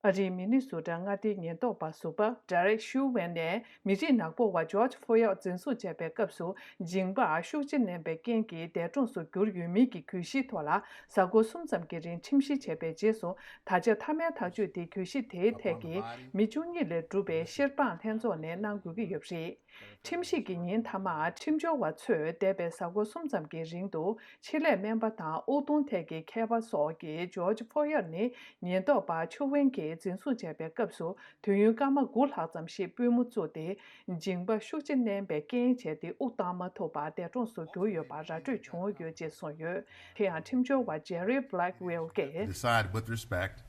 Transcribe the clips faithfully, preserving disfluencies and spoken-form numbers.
ཨ་རིའི་མི་ནི་སོ་ཊ་མངའ་སྡེའི་ཉེན་རྟོག་པ་ཟུར་པ་Derek Chauvin ནས་མི་རིགས་ནག་པོ་བ་George Floyd འཛིན་བཟུང་བྱས་པའི་སྐབས་སུ་འཇིང་པ་ཤུགས་ཆེ་བསྣན་པའི་རྐྱེན་གྱིས་འདས་གྲོངས་སུ་གྱུར་ཡོད་མིན་གྱི་གྱོད་གཞིའི་ཐོག་ལ་གཟའ་འཁོར་གསུམ་ཙམ་གྱི་རིང་ཁྲིམས་ཞིབ་བྱས་པའི་རྗེས་སུ། ད་ཆ་མཐའ་མའི་ཐག་གཅོད་དེ་གྱོད་གཞི་དེའི་ཐད་ཀྱི་མི་བཅུ་གཉིས་ལས་གྲུབ་པའི་བཤེར་དཔང་ལྷན་ཚོགས་ནས་གནང་དགོས་ཀྱི་ཡོད་པ་རེད། ཁྲིམས་ཞིབ་ཀྱི་ཉིན་མཐའ་མར་ཁྲིམས་སྦྱོར་བ་ཚོས་འདས་པའི་གཟའ་འཁོར་གསུམ་ཙམ་གྱི་རིང་དུ་ཆེད་ལས་སྨན་པ་དང་དབུགས་གཏོང་ཐད་ཀྱི་མཁས་པ་སོགས་ཀྱིས་George Floyd ནི་ཉེན་རྟོག་པ་ཆུ་ཝེན་གྱིས་འཛིན་བཟུང་བྱས་པའི་སྐབས་སུ་དུས་ཡུན་སྐར་མ་དགུ་ལྷག་ཙམ་ཞིག་པུས་མོ་བཙུགས་ཏེ། འཇིང་པ་ཤུགས་ཆེ་བསྣན་པའི་རྐྱེན་བྱས་ཏེ་དབུགས་བཏང་མ་ཐུབ་པར་འདས་གྲོངས་སུ་གྱུར་ཡོད་པ་ར་སྤྲོད་བྱུང་ཡོད་ཅེས་གསུངས་ཡོད། དེ་ཡང་ཁྲིམས་སྦྱོར་བ་Jerry Blackwell་གྱིས། Decide with respect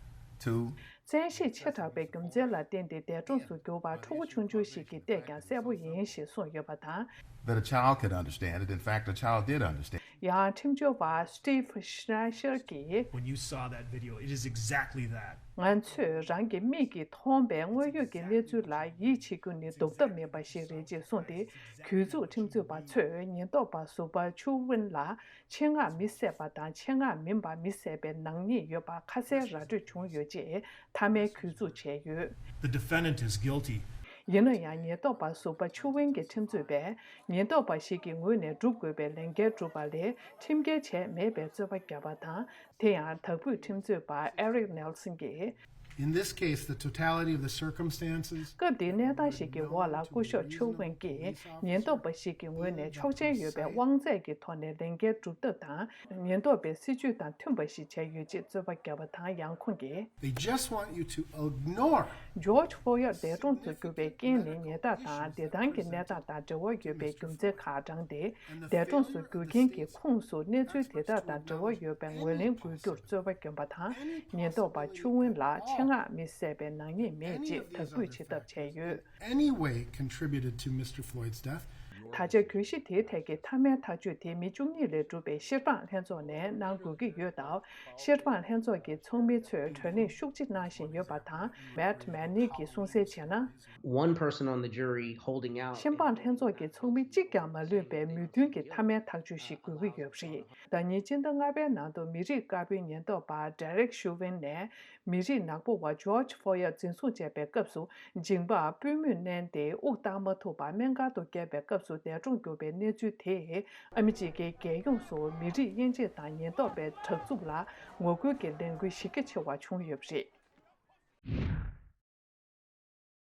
to བཙན་ཤེད་ཆེ་དྲགས་པའི་རྒྱུ་མཚན་ལ་བརྟེན་ཏེ་འདས་གྲོངས་སུ་གྱུར་པ་ཕྲུ་གུ་ཆུང་ཆུང་ཞིག་གིས་བལྟས་ཀྱང་གསལ་པོ་ཡིན་ཞེས་གསུངས་ཡོད་པ་དང་། That a child could understand it. In fact, a child did understand. ཡང་ཁྲིམས་སྦྱོར་བ་Steve Schneider་གྱིས། When you saw that video, it is exactly that. ང་ཚོས་རང་གི་མིག་གིས་མཐོང་པའི་དངོས་ཡོད་ཀྱི་གནས་ཚུལ་ལ་ཡིད་ཆེས་རྒྱུ་ནི་ལྡོག་ཐབས་མེད་པ་ཞིག་རེད་ཅེས་གསུངས་ཏེ། གྱོད་འཛུགས་ཁྲིམས་རྩོད་པ་ཚོས་ཉེན་རྟོག་པ་ཟུར་པ་ཆུ་ཝེན་ལ། ཆེད་མངགས་མི་བསད་པ་དང་ཆེད་མངགས་མིན་པ་མི་བསད་པའི་ནག་ཉེས་ཡོད་པ་ཁ་གསལ་ར་སྤྲོད་བྱུང་ཡོད་ཅེས་མཐའ་མའི་གྱོད་འཛུགས་བྱས་ཡོད། The defendant is guilty. ཡིན་ན་ཡང་ཉེན་རྟོག་པ་ཟུར་པ་ཆུ་ཝེན་གྱི་ཁྲིམས་རྩོད་པས་ཉེན་རྟོག་པ་ཞིག་གི་ངོས་ནས་སྒྲུབ་དགོས་པའི་ལས་འགན་བསྒྲུབས་པ་ལས་ཁྲིམས་འགལ་བྱས་མེད་པའི་རྩོད་པ་བརྒྱབ་པ་དང་། དེ་ཡང་དྭགས་པོའི་ཁྲིམས་རྩོད་པ་Eric Nelson་གྱིས། In this case, the totality of the circumstances སྐབས་དེའི་གནས་སྟངས་ཤིག་གི་འོག་ལ་སྐུ་ཞབས་ཆུ་ཝེན་གྱིས་ཉེན་རྟོག་པ་ཞིག་གི་ངོས་ནས་ཆོག་མཆན་ཡོད་པའི་དབང་ཚད་ཀྱི་ཐོག་ནས་ལས་འགན་སྒྲུབ་ཐབས་དང་། ཉེན་རྟོག་པའི་སྲིད་ཇུས་དང་མཐུན་པ་ཞིག་བྱས་ཡོད་ཅེས་རྩོད་པ་བརྒྱབ་པ་དང་། ཡང་ཁོང་གིས། They just want you to ignore. George Floyd་འདས་གྲོངས་སུ་གྱུར་པའི་རྐྱེན་ནི་ཉེན་བརྡ་དང་བདེ་ཐང་གི་གནས་སྟངས་དང་འབྲེལ་བ་ཡོད་པའི་རྒྱུ་མཚན་ཁག་དྲངས་ཏེ། འདས་གྲོངས་སུ་གྱུར་མཁན་གྱི་ཁོངས་སུ་གནས་ཚུལ་དེ་དག་དང་འབྲེལ་བ་ཡོད་པའི་ངོས་ལེན་དགོས་རྒྱུར་རྩོད་པ་བསྐྱོན་པ་དང་། ཉེན་རྟོག་པ་ཆུ་ཝེན་ལ་ཆེད་མངགས་མི་བསད་པའི་ནག་ཉེས་མེད་ཅེས་དག་འབུད་བྱེད་ཐབས་བྱས་ཡོད། Any way contributed to Mister Floyd's death. ད་ཆ་གྱོད་གཞི་དེའི་ཐད་ཀྱི་མཐའ་མའི་ཐག་གཅོད་དེ་མི་བཅུ་གཉིས་ལས་གྲུབ་པའི་བཤེར་དཔང་ལྷན་ཚོགས་ནས་གནང་དགོས་ཀྱི་ཡོད་སྟབས། བཤེར་དཔང་ལྷན་ཚོགས་ཀྱི་ཚོགས་མི་ཚོས་གྲོས་གླེང་ཤུགས་ཆེ་གནང་བཞིན་ཡོད་པ་དང་། Matt Manning གྱིས་གསུངས་གསལ་བྱས་ན། One person on the jury holding out. བཤེར་དཔང་ལྷན་ཚོགས་ཀྱི་ཚོགས་མི་གཅིག་ཀྱང་མ་ལུས་པའི་མོས་མཐུན་གྱི་མཐའ་མའི་ཐག་གཅོད་ཞིག་དགོས་ཀྱི་ཡོད་པ་རེད། ཟླ་ཉིན་སྤྱི་ཟླ་ལྔ་པའི་ནང་དུ་མི་རིགས་དཀར་པོའི་ཉེན་རྟོག་པ་Derek Chauvin ནས། མི་རིགས་ནག་པོ་བ་George Floyd འཛིན་བཟུང་བྱས་པའི་སྐབས་སུ་འཇིང་པར་པུས་མོས་མནན་ཏེ་དབུགས་བཏང་མ་ཐུབ་པར་སྨན་ཁང་དུ་བསྐྱལ་བའི་སྐབས་སུ་འདས་གྲོངས་གྱུར་པའི་གནས་ཚུལ་དེས་ཨ་མི་རི་ཀའི་རྒྱལ་ཡོངས་སུ་མི་རིགས་དབྱེ་འབྱེད་དང་ཉེན་རྟོག་པའི་དྲག་རྩུབ་ལ་ངོ་རྒོལ་གྱི་ལས་འགུལ་གཞི་རྒྱ་ཆེ་བ་བྱུང་ཡོད་པ་རེད།